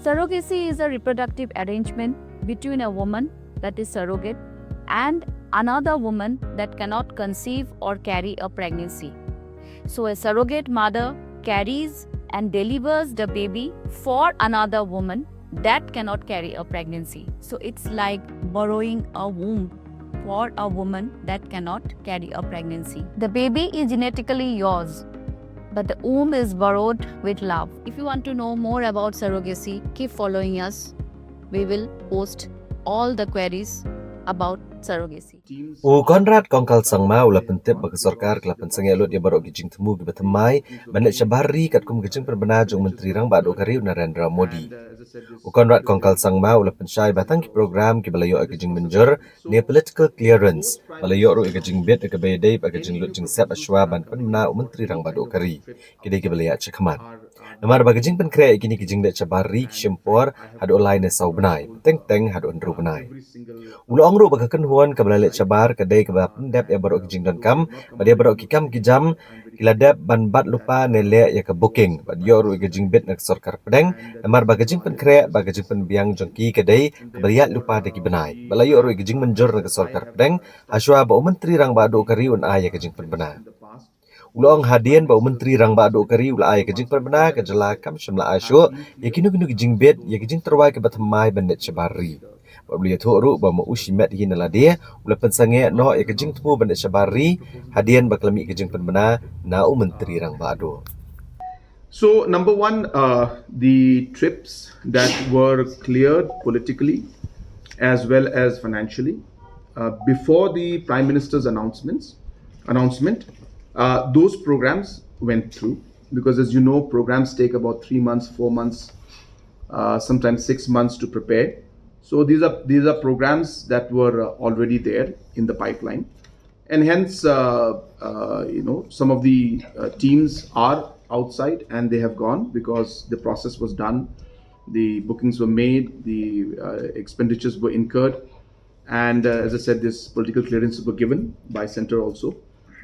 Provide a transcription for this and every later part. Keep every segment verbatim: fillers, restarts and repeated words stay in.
Surrogacy is a reproductive arrangement between a woman, that is surrogate, and another woman that cannot conceive or carry a pregnancy. So a surrogate mother carries and delivers the baby for another woman that cannot carry a pregnancy. So it's like borrowing a womb for a woman that cannot carry a pregnancy. The baby is genetically yours, but the womb is borrowed with love. If you want to know more about surrogacy, keep following us. We will post all the queries about surrogacy. U Conrad Kongkal Sangma u la pyntip ba ka sorkar ka la pynsangeh lut ïa baroh ki jingthmu kiba thymmai ban leit shabar ri katkum ka jingpynbna jong u Myntri Rangbah Duh ka ri u Narendra Modi. U Conrad Kongkal Sangma u la pynshai ba tang ki program kiba la ïoh ïa ka jingmynjur ne political clearance, ba la ïoh ruh ïa ka jingbit ïa kaba ïadei bad ka jinglut jingsep hashwa ban pynbna u Myntri Rangbah Duh ka ri, ki dei kiba la ïaid shakhmat. Namar ba ka jingpynkhreh ïa kine ki jingleit shabar ri ki shim por haduh lai ne saw bnai, teng teng haduh hynriew bnai. U la ong ruh ba ka kynhun kaba la leit shabar ka dei kaba pyndep ïa baroh ki jingdonkam bad ïa baroh ki kam ki jam ki la dep ban bat lypa ne leh ïa ka booking bad ïoh ruh ïa ka jingbit na ka sorkar pdeng, namar ba ka jingpynkhreh bad ka jingpynbiang jong ki ka dei kaba la ïaid lypa da ki bnai. Bad la ïoh ruh ïa ka jingmynjur na ka sorkar pdeng hashwa ba u Myntri Rangbah Duh ka ri un ai ïa ka jingpynbna. U la ong hadien ba u Myntri Rangbah Duh ka ri u la ai ïa ka jingpynbna, ka jylla kam shym la ai shuh ïa kino kino ki jingbit ïa ki jingtyrwa kiba thymmai ban leit shabar ri. Bad u la ïathuh ruh ba ma u shimet hi na lade u la pynsangeh noh ïa ka jingthmu ban leit shabar ri hadien ba ka la mih ka jingpynbna na u Myntri Rangbah Duh. So, number one, uh, the trips that were cleared politically as well as financially uh, before the Prime Minister's announcements, announcement, uh, those programs went through, because, as you know, programs take about three months, four months, uh, sometimes six months to prepare. So these are these are programs that were uh, already there in the pipeline, and hence, uh, uh, you know, some of the uh, teams are outside and they have gone because the process was done, the bookings were made, the uh, expenditures were incurred, and uh, as I said, this political clearances were given by Centre also,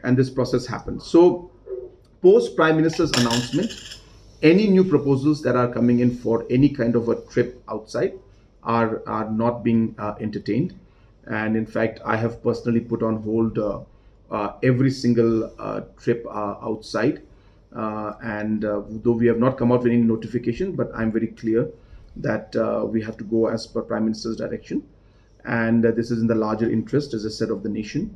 and this process happened. So, post Prime Minister's announcement, any new proposals that are coming in for any kind of a trip outside are are not being uh, entertained. And in fact, I have personally put on hold uh, uh, every single uh, trip uh, outside. Uh, and uh, though we have not come out with any notification, but I'm very clear that uh, we have to go as per Prime Minister's direction. And uh, this is in the larger interest, as I said, of the nation.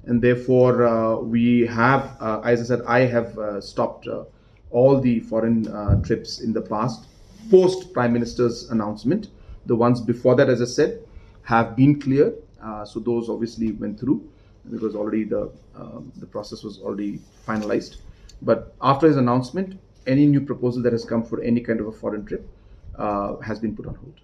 And therefore, uh, we have, uh, as I said, I have uh, stopped uh, all the foreign uh, trips in the past, post Prime Minister's announcement. The ones before that, as I said, have been cleared. Uh, so those obviously went through because already the um, the process was already finalized. But after his announcement, any new proposal that has come for any kind of a foreign trip uh, has been put on hold.